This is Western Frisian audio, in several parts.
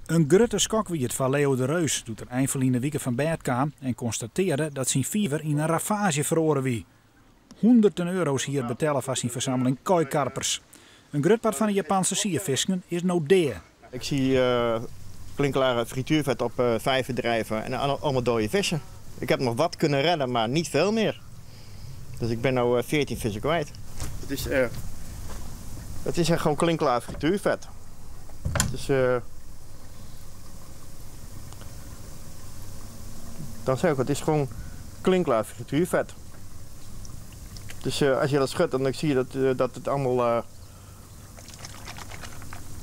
In grutte skok wie it foar Leo de Reus doe't er ein ferline wike fan bêd kaam en konstatearre dat syn fiver yn in ravaazje feroare wie. Hûnderten euro's hie er betelle foar syn fersamling koikarpers. In grut part fan 'e Japanse sierfisken is no dea. Ik zie klinkklare frituurvet op vijver drijven en allemaal dode vissen. Ik heb nog wat kunnen redden, maar niet veel meer. Dus ik ben nu 14 vissen kwijt. Het is echt gewoon klinkklaar frituurvet. Dus, dan zeg ik, het is gewoon klinkklaar frituurvet. Dus als je dat schudt, dan zie je dat het allemaal...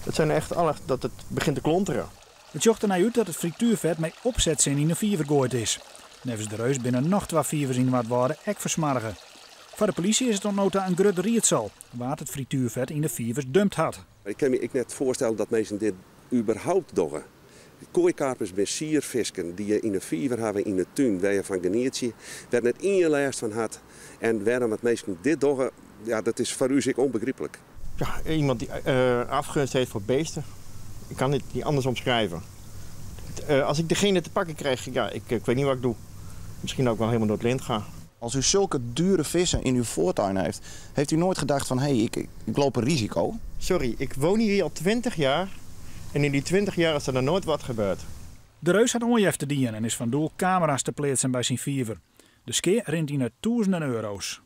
het zijn echt alle, dat het begint te klonteren. It sjocht der nei út dat it frituerfet mei opsetsin yn 'e fiver goaid is. Neffens De Reus binne noch twa fivers yn Noardwâlde ek fersmoarge. Foar de polysje is it oant no ta in grut riedsel wa't it frituerfet yn de fivers dumpt hat. Ik kin my ek net foarstelle dat minsken dit überhaupt dogge. Koaikarpers binne sierfisken dy't je yn 'e fiver hawwe yn 'e tún, wêr je fan genietsje, wêr't net ien lêst fan hat. En wêrom dat minsken dit dogge, ja, dat is foar ús ek ûnbegryplik. Ja, iemand die afgunst heeft voor beesten. Ik kan het niet anders omschrijven. Als ik degene te pakken krijg, ja, ik weet niet wat ik doe. Misschien ook wel helemaal door het lint ga. Als u zulke dure vissen in uw voortuin heeft, heeft u nooit gedacht van, hé, hey, ik loop een risico? Sorry, ik woon hier al 20 jaar en in die 20 jaar is er nog nooit wat gebeurd. De Reus hat oanjefte dien en is fan doel kamera's te pleatsen by syn fiver. De skea rint yn 'e tûzenen euro's.